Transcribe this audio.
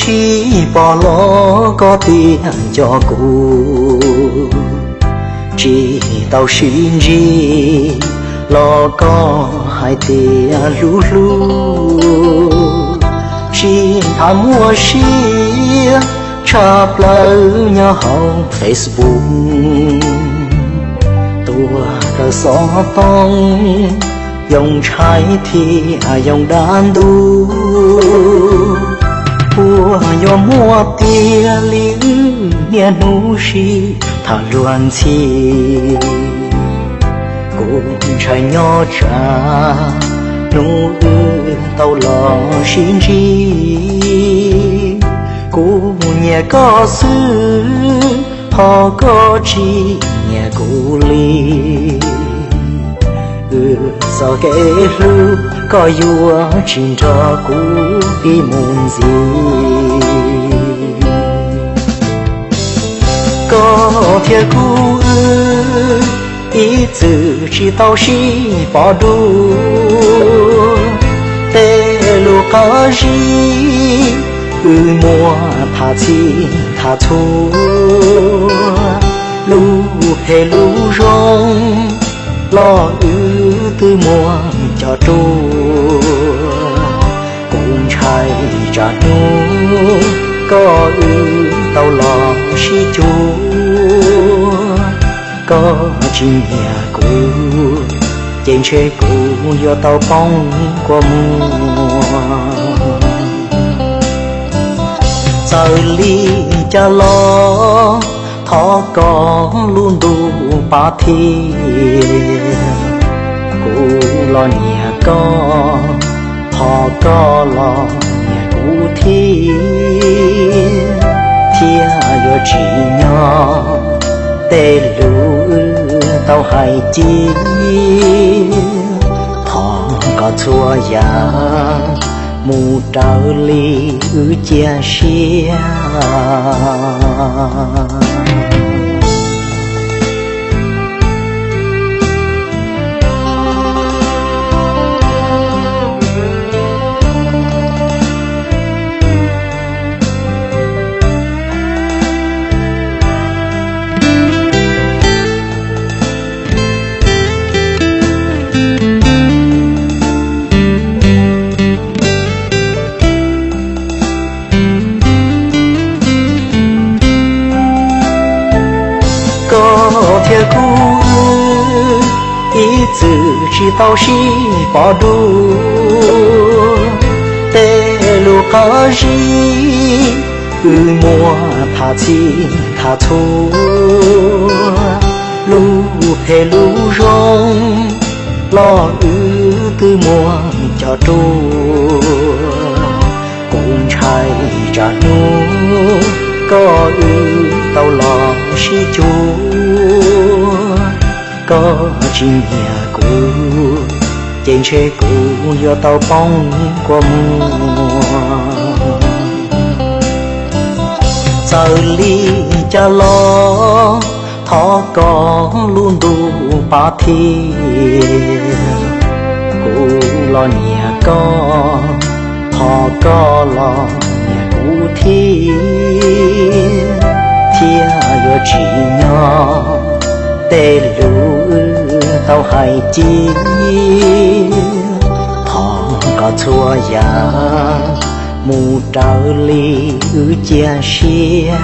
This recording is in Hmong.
Sib pom los koj tias nco kuv, tsis tau sib ntsib los koj hais tias hlub hlub. Sib tham muaj sia tshaj plaws nyob hauv Facebook, tuaj raws xov tooj, yoo ntshai thiab yoo dab ntub. Puas yuav muaj tiag li wb niaj hnub sib tham luag ntxhi? Kuv ntshai nyob tsam hnub wb tau los sib ntsib. Kuv nyiam koj xwb, ho koj tsis nyiam kuv li. Wb txoj kev hlub koj yuav tsis nrog kuv pib mus ntxiv. Koj thiab kuv wb ib txwm tsis tau sib pom dua. Tej lus qab zib wb muaj tham txhij tham txhua, lub phem lub zoo los wb twb muaj cov ruam. Kuv ntshai tsam hnub koj wb tau los sib cuag, koj tsis nyiam kuv, ces ntshe kuv yuav tau poob kua muag. Txawm li cas los thov koj lub ntuj pab thiab. Kuv los nyiam koj, thov koj los nyiam kuv thiab. Thiab yuav tsim nyog tej lus wb tau hais cia, thov kom txhua yam mus raws li wb cia siab. Koj thiab kuv wb ib txwm tsis tau sib pom dua. Tej lus qab zib wb muaj tham txhij tham txhua, lub phem lub zoo los wb twb muaj cov ruam. Kuv ntshai tsam hnub koj wb tau los sib cuag, koj tsis nyiam kuv, ces ntshe kuv yuav tau poob kua muag. Txawm li cas los thov koj lub ntuj pab thiab. Kuv los nyiam koj, thov koj los nyiam kuv thiab. Thiab yuav tsim nyog tej lus wb tau hais cia, thov kom txhua yam mus raws li wb cia siab.